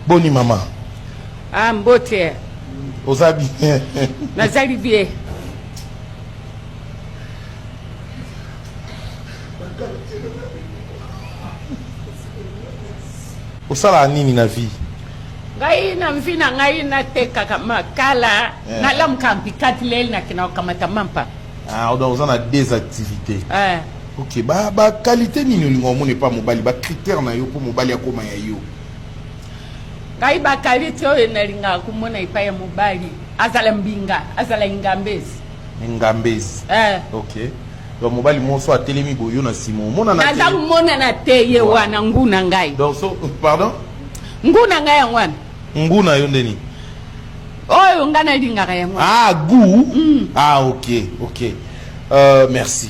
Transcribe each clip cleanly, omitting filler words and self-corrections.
Boni mama. Ah, mbote. Oza bien. Nazali bien. Osalaka nini na vie? Ngai na mvi na ngai natekaka makala eh. Nalamuka mpikati leli nakenda kokamata mampa. Ah, donc oza na deux activités. Eh. Ok, ba ba qualité nini olinga omona epa mobali, ba critères na yo mpo mobali akoma ya yo? Ngai ba qualité oyo nalingaka komona epai ya mobali azala mbinga, azala ingambezi. Ngambezi. Eh. Ok. Donc mobali moko atelemi boye yo na nsima omonana te. Naza komonana te ye wana ngu na ngai. Donc so pardon? Ngu na ngai yango wana. Ngu na yo nde nini? Oyo ngai nalingaka yango. Ah goût? Mm. Ah ok, ok. Euh, merci.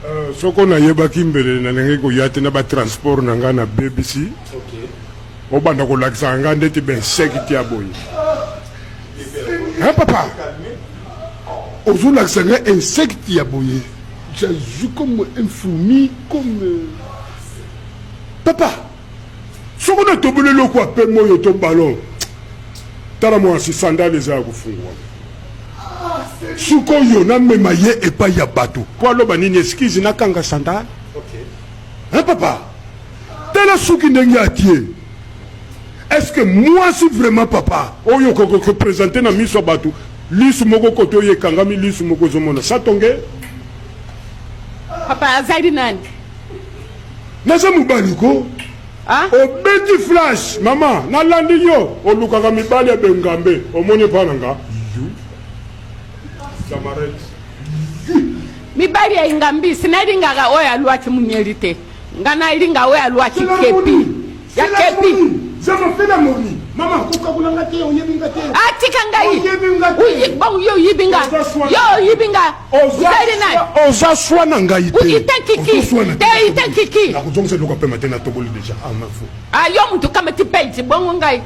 Euh, soko nayebaki mbele nalingaki koya te na batransport na ngai nabebisi okay. Obanda kolakisaka nga ndeti ba insecte ya boye. Hein papa? Ozolakisa nga insecte ya boye. J'agis comme un fourmi, comme euh, papa. Soko na toboli eloko ya pembe oyo to ballon. Tala mwasi sandale eza ya kofungwama. Sikoyo namema ye epai ya bato po aloba nini? Excuse nakanga sandale. Hein papa? Tala suki ndenge atie. Est-ce que mwasi vraiment papa oyo okoki ko presenter na miso ya bato lisu moko kote oyo ekangami lisu moko ozomona satonge? Papa azali nani? Naza mobali ko. Ah? Obeti flash mama nalandi yo olukaka mibali ya bengambe omoni epa na nga yo Samaret. Mibali ya ingambisi nalingaka oyo alwaki munyeli te. Nga nalinga oyo alwaki kepi. Ya kepi. Zama fela moni. Mama kokabola nga te oyebi nga te. Ah tika ngai. Oyebi nga te. Oyi bon yo oyebi nga. Yo oyebi nga. Ozali nani? Oza swa na ngai te. Ita kiki. Te ita kiki. Nakozongisa eloko ya pema te natoboli deja. Ah mafu. Ah yo mutu kama ti page bongo ngai.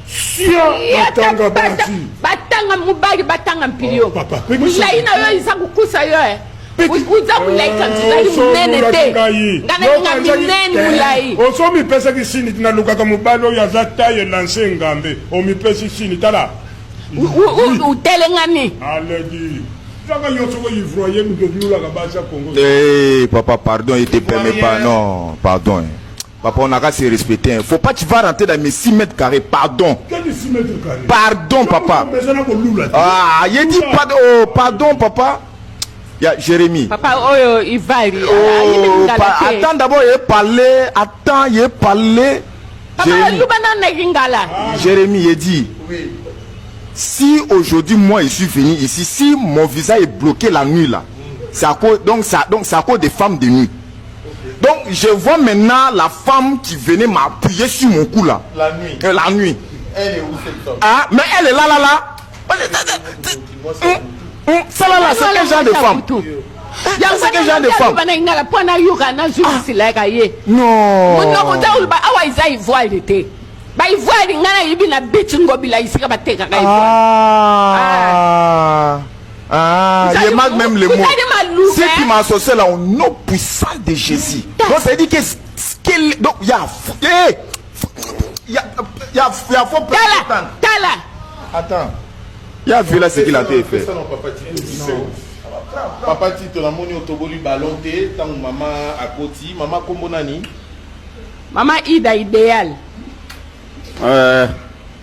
Sia batanga basi. Batanga mobali batanga mpilio. Oh, papa. Molai na yo eza kokusa yo eh. Uza molai kasi ozali monene te. Nga nalinga minene molai. Oso omipesaki sini nalukaka mobali oyo aza taille lance ngambe omipesi sini tala. Utelengani. Aledi. Zaka yo soko ivroye moto olulaka basi ya Congo. Hey, papa, pardon, il te permet pas. Non, pardon. Papa, on a qu'à se respecter. Faut pas tu vas rentrer dans mes 6 mètres carrés. Pardon. Quel 6 mètres carrés? Pardon, papa. Ah, il dit pardon, oh, pardon, papa. Ya Jérémie. Papa oyo Ivali. Oh, pa, attends d'abord, il parler. Attends, il parler. Papa, Jérémie. Jérémie, il dit. Oui. Si aujourd'hui moi je suis venu ici, si mon visa est bloqué la nuit là, c'est à cause donc ça donc c'est à cause des femmes de nuit. Donc je vois maintenant la femme qui venait m'appuyer sur mon cou là. La nuit. Euh, la nuit. Elle est où cette femme? Ah, mais elle est là là là. Ça là là, c'est quel genre de femme? C'est quel genre de femme? mpo nayoka nazongiselaka ye Non. monoko oza koloba awa eza ivoire te baivoire ngai nayebi na beach ngobila esika batekaka ivoire. Ah. Ah, il manque même le mot. Vous Ce qui m'a associé là au nom puissant de Jésus. Donc ça veut dire que donc il y a il y a il y a il y a faut Tala, tala. Attends. Il y a vu là ce qu'il a fait. Papa Tito namoni otoboli ballon te ntango mama akoti mama kombo nani? Mama Ida idéal. Euh,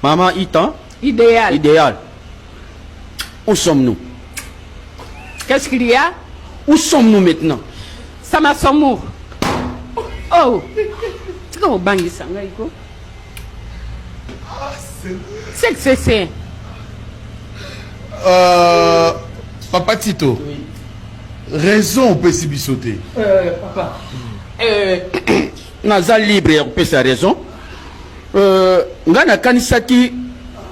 maman Ita. Idéal. Idéal. Où sommes-nous? Qu'est-ce qu'il y a? Où sommes-nous maintenant? Samasomo. Oh. Tika obangisa ngai ko. C'est que c'est c'est. Euh, Papa Tito. Oui. Raison opesi biso te. Euh, papa. Euh, naza libre ya kopesa raison. Euh, ngai nakanisaki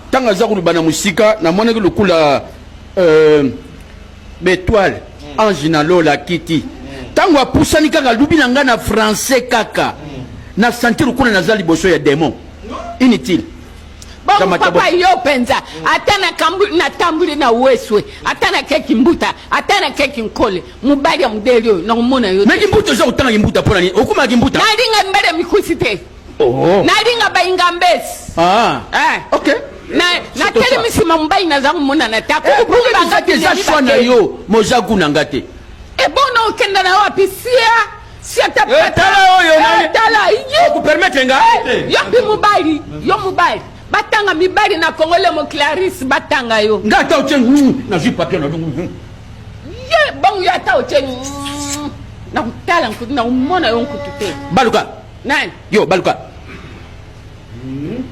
ntango aza koloba na mosika namonaki lokola euh, betoile mm. ange na lola akiti ntango apusani kaka alobi na ngai na français kaka mm. na sentir lokola naza liboso ya démon inutile. Bongo papa yo penza ata natambuli na weswe ata nake kimbuta ata nake kinkole mobali ya modele oyo nakomona yo me kimbuta oza kotanga kimbuta mpo na nini okomaka kimbuta nalinga mibali ya mikusi te oh. Nalinga baingambesi ah. Eh. Ok. Natelemi nsima mobali naza komonana te akokobumba te eza choix na yo moza gu na nga te Ebona okenda na wapi sia sia ta eh, tala oyo eh, tala ye okupermettre nga eh, yo mpe mobali yo mobali batanga mibali na Congo lemo Clarisse batanga yo nga ata otie hmm, nazwi papier na dongo hmm. Ye bongo yo ata otie hmm, nakotala nkutu nakomona yo nkutu te baluka nani yo baluka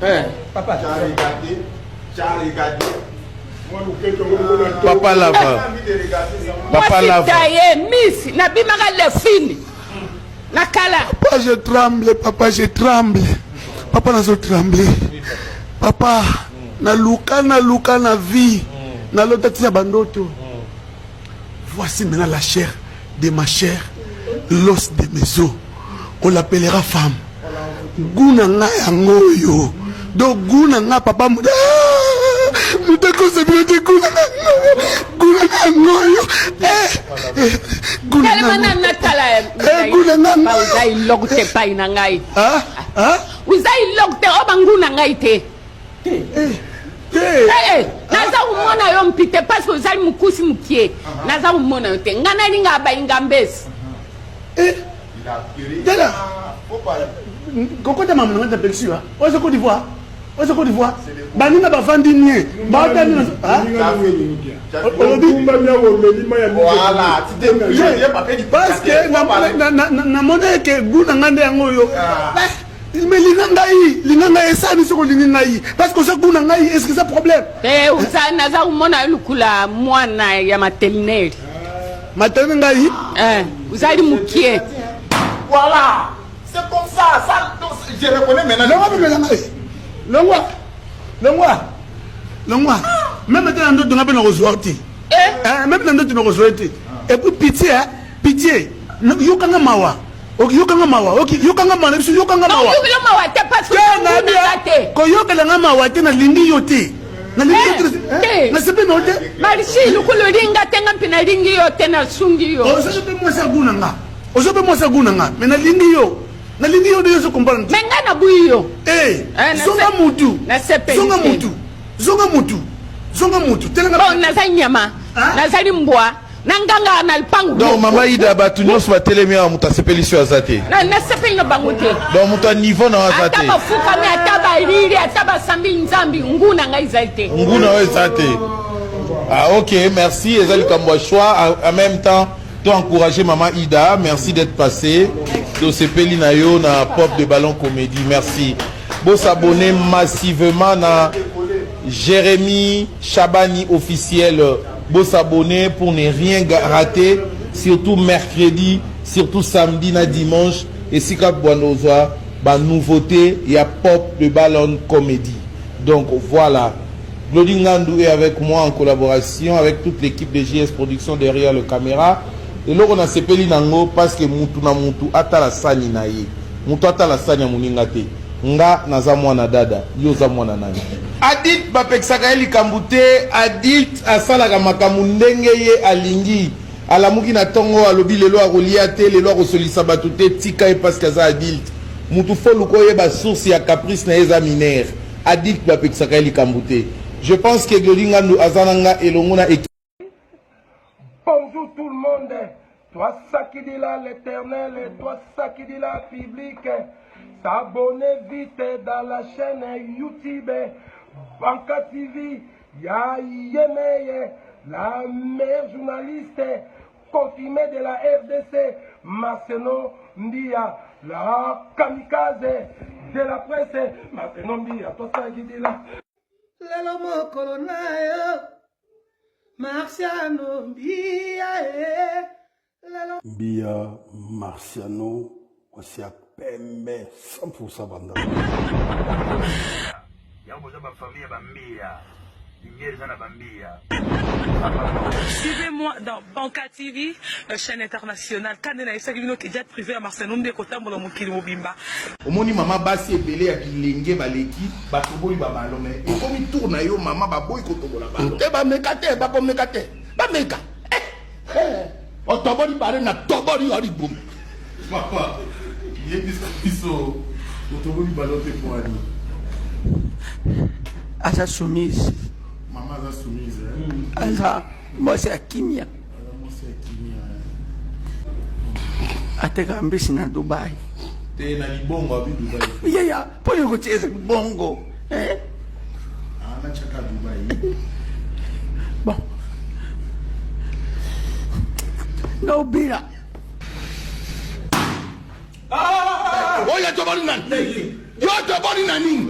Eh, papa. Tu as regardé, tu as regardé. Papa Lava. Papa Lava. Ye miss nabimaka lefini na kala. Papa je tremble, papa je tremble. Papa nazo tremble. Papa naluka naluka na vie. Nalota tina bandoto. Voici maintenant la chair de ma chair, l'os de mes os. On l'appellera femme. Goût na nga yango oyo. Donc goût na nga papa moto ah, akosa bino te goût na nga goût na nga yango oyo. Eh, eh, goût na nga. Natala eh, goût na nga. Oza eloko te epai na ngai. Ah? Ah? Oza eloko te oyo bangu na ngai te. Eh, eh, eh, naza komona yo mpite parce que ozali mokusi mokie naza komona yo te ngai nalingaka baingambesi tala kokota mama nanga tapelisi yo oza Côte d'Ivoire oza Côte d'Ivoire baninga bafandi nie baotani olobi parce que namona eke gu na ngai nde yango oyo Mais linga ngai, linga ngai esani soki olingi ngai parce que oza goût na ngai est-ce que eza problème? Te oza naza komona yo lokola mwana ya maternelle. Maternelle ngai? Eh, ozali mokie. Voilà, c'est comme ça, ça donc, je reconnais maintenant. Longwa pemela ngai. Longwa. Longwa. Longwa. Même te na ndoto nga pe nakozwa te. Eh? Eh, même na ndoto nakozwa te. Et puis pitié, hein? Pitié. Yokanga mawa. Ok, yokanga mawa. Ok, yokanga mawa na biso, yokanga mawa. Koyokela mawa te parce que te na te. Koyokela nga mawa te nalingi yo te. Nalingi yo te. Eh, Nasepeli na yo te. Marci lokola olinga te nga mpe nalingi yo te nasungi yo. Oza mpe mwasi ya goût na nga. Oza mpe mwasi ya goût na nga. Mais nalingi yo. Nalingi yo nde yo ozo comprendre. Mais nga nabuyi yo. Eh, eh zonga mutu. Nasepeli. Zonga mutu. Zonga mutu. Zonga mutu. Telanga. Bon, nazali nyama. Nazali mbwa. Na nganga na lupangu. Donc mama Ida batu nyonso batelemi awa moto asepelisi yo aza te. Na nasepeli na bango te. Donc moto ya niveau na yo aza te. Ata bafukami ata balili ata basambi nzambi ngu na ngai ezali te. Ngu na yo eza te. Ah ok, merci. Eza likambo ya choix en même temps to encourager maman Ida, merci d'être passé. Tosepeli na yo na pop de ballon comédie. Merci. Bo s'abonner massivement na Jérémy Chabani officiel. Bo s'abonner pour ne rien rater, surtout mercredi, surtout samedi na dimanche esika bwanda ozwa ba nouveauté ya pop de ballon comedy. Donc voilà. Glody Ngandu est avec moi en collaboration avec toute l'équipe de JS Production derrière le caméra. Eloko na sepeli nango parce que mutu na mutu atala sani na ye. Mutu atala sani ya moninga te. Nga naza mwana dada, yo oza mwana nani? Adulte bapekisaka ye likambo te, adulte asalaka makambo ndenge ye alingi. Alamuki na tongo alobi lelo akolia te, lelo akosolisa bato te, tika ye parce que aza adulte. Mutu faut luka oyeba source ya caprice na ye eza mineur. Adulte bapekisaka ye likambo te. Je pense que Glody Ngandu aza na nga elongo na equipe. Bonjour tout le monde. Toi ça qui dit là l'éternel, toi ça qui dit la public. S'abonner vite dans la chaîne YouTube Banka TV. Ya Yemeye, la meilleure journaliste confirmée de la RDC, Marcelo Mbia, la kamikaze de la presse, Marcelo Mbia, toi ça qui dit là. Lelo mokolo na yo Marciano Mbiya eh, lelo Mbiya Marciano mwasi ya pembe 100% banda. Yango boza ba famille ya ba mbiya. Lumière eza na ba mbiya. Suivez-moi dans Banka TV, euh, chaîne internationale. Kande na yesaki bino ke jet privé ya Marcelo Mbe kotambola mokili mobimba. Omoni mama basi ebele ya bilenge baleki batoboli ba ballon mais ekomi tour na yo mama baboyi kotobola ballon. Te bameka te bakomeka te bameka eh, eh, otoboli bale na toboli yo libumu. Papa yebisa biso otoboli ballon te mpo ani? Aza soumise. Mama aza soumise. Eh? Aza mwasi ya kimia. Aza mwasi ya kimia. Atekaka mbisi na Dubai. Te na libongo abi Dubai. Yaya, mpo nini kotia libongo? Eh? Ah, nachaka Dubai. Bon. Naobila. Oyo toboli na yo, toboli na nini?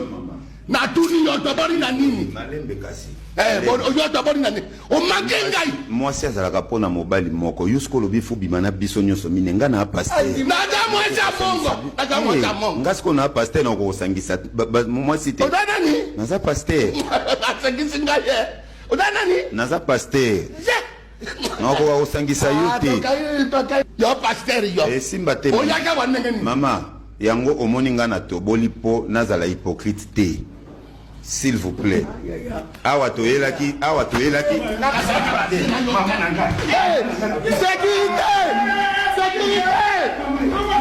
Natuni yo, toboli na nini? Malembe kasi. Eh, yo toboli na nini? Omake ngai. Mwasi azalaka mpo na mobali moko. Yo sikoyo olobi fo bima na biso nyonso mine. Nga na pasteur. Naza mwasi ya mongo, naza mwasi ya mongo. Nga sikoyo na pasteur, na kokosangisa mwasi te. Oza nani? Naza pasteur. Asangisi ngai ye. Oza nani? Naza pasteur. Nakoka kosangisa yo te. Yo pasteur, yo. Esimba te. Oyaka wa ndenge nini? Mama, yango omoni nga na toboli mpo nazala hypocrite te. S'il vous plaît. Awa toyelaki, awa toyelaki. Sécurité! Sécurité!